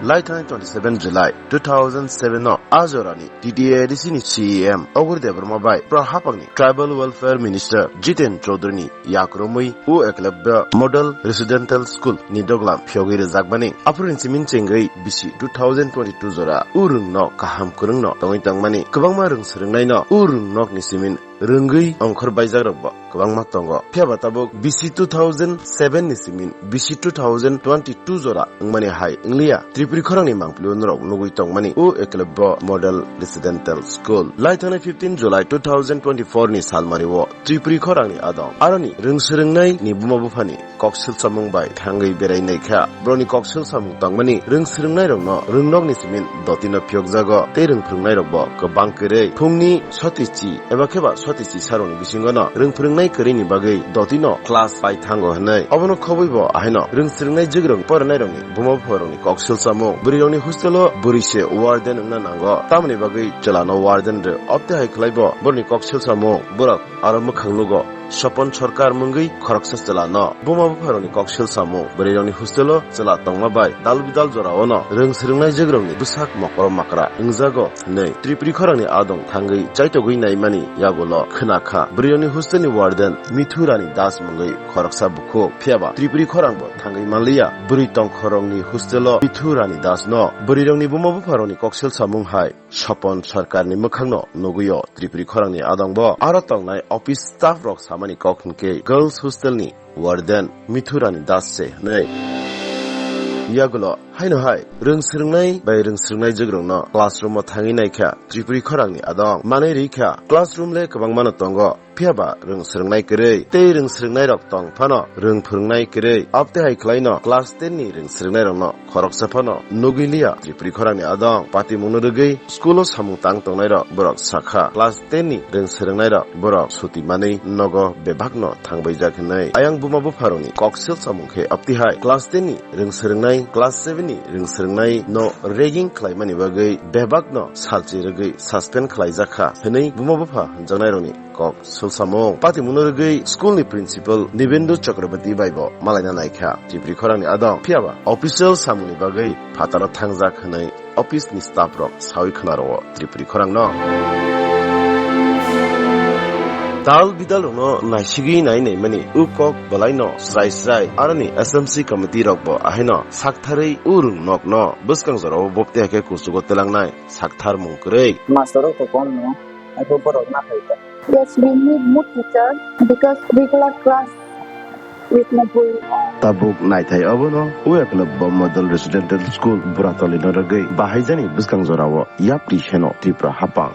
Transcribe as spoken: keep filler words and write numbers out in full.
Lai thani twenty seven July two thousand seven no a jorani T T A D C ni C E M Oguri Debbarma bai Tripura haphangni Tribal Welfare Minister Jiten Chaudhary ni yakrumwi o Eklavya Model Residential School ni doglam phiyogwi rwjakmani. Aphuru ni simin chengwi bisi two thousand twenty two jora o rwngnok kaham kwrwngno tongwi tongmani. Kwbangma rwng swrwngnaino o rwngnokni simin rwngwi ongkhor baijakrokbo kwbangma tongo. Phiyaba tabuk bisi two thousand seven ni simin bisi two thousand twenty two jora wngmani hai wngliya. Tripuri khorangni mangpili norok nugwi tongmani o Eklavya Model Residential School. Lai thani fifteen July two thousand twenty four ni salmari o Tripuri khorangni adong aroni rwng swrwngnaini buma buphani kok silsamung bai thangwi berai naikha. Borokni kok silsamung tangmani rwng swrwngnairokno rwngnokni simin dotino phiyokjago tei rwng phwrwngnairokbo kwbang kwrwi. Phungni sotichi eba kheba sotichi sarokni bisingono rwng phwrwngnai kwrwini bagwi dotino class pai thango hwnwi. Obono khobwibo ahaino rwng swrwngnai jwkrwng porinairokni buma bupharokni kok silsamung. Bwrwirokni hostelo bwrwi se warden wngna nango, tamoni bagwi chwlano warden rw. Obte hai khlaibo borokni kok silsamung borok aro mwkhang nugo. Sopon Sarkar mungwi khoroksa chwlano buma bupharokni kok silsamung, bwrwirokni hostelo chwla tongma bai dal bidal joraono rwng swrwngnai jwkrwngni bwsak mokoro makra wngjago hwnwi Tripuri khorangni adong thangwi chaitogwi naimani yagulo khwnakha. Bwrwirokni hostelni warden Mithu Rani Das mungwi khoroksa bukhuk, phiyaba Tripuri khorangbo thangwi manliya. Bwrwi tongkhorokni hostelo Mithu Rani Das no bwrwirokni buma bupharokni kok silsamung hai Sopon Sarkarni mwkhangno nugwio Tripuri khorangni adongbo. Aro tongnai office staff rok samani kok hwnkhe Girls Hostel ni warden Mithu Rani Das se hwnwi. Yagulo haino hai rwng swrwngnai bai rwng swrwngnai jwkrwngno classroom o thangwi naikha Tripuri khorangni adong. Manwi rikha classroom le kwbangmano tongo. Phiyaba rwng swrwngnai kwrwi tei rwng swrwngnairok tong phano rwng phwrwngnai kwrwi. Obte hai khlaino class ten ni rwng swrwngnairokno khoroksa phano nugwi liya Tripuri khorangni adong. Patimungno rwgwi school o samung tang tongnairok borok sakha, class ten ni rwng swrwngnairok borok suti manwi nogo bebakno thangbaijak hwnwi. Ayang buma bupharokni kok silsamung khe obtihai class ten ni rwng swrwngnai, class seven ni rwng swrwngnai no ragging khlaimani bagwi bebakno salchi rwgwi suspend khlaijakha hwnwi buma bupha hwnjaknairokni kok silsamung. Patimungno rwgwi school ni principal Nibendu Chakraborty bai bo malaina naikha Tripuri khorangni adong. Phiyaba official samungni bagwi phataro thangjak hwnwi office ni staff rok sawi khwnaro Tripuri khorangno. Dal bidal rokno naisigwi nai naimani o kok bwlaino srai srai aroni S M C committee rokbo ahaino saktharwi o rwngnokno bwskang jorao bobte hai khe kuchugo twlangnai sakthar mung kwrwi. Master rok to kom no. Abo borok na phai ta. Yes, we need more teacher because regular class is not going on. Tabuk naithai obono Uyaklabba Model Residential School Buratoli no rwgwi bahaijani bwskang jorao yapri seno Tripura hapang.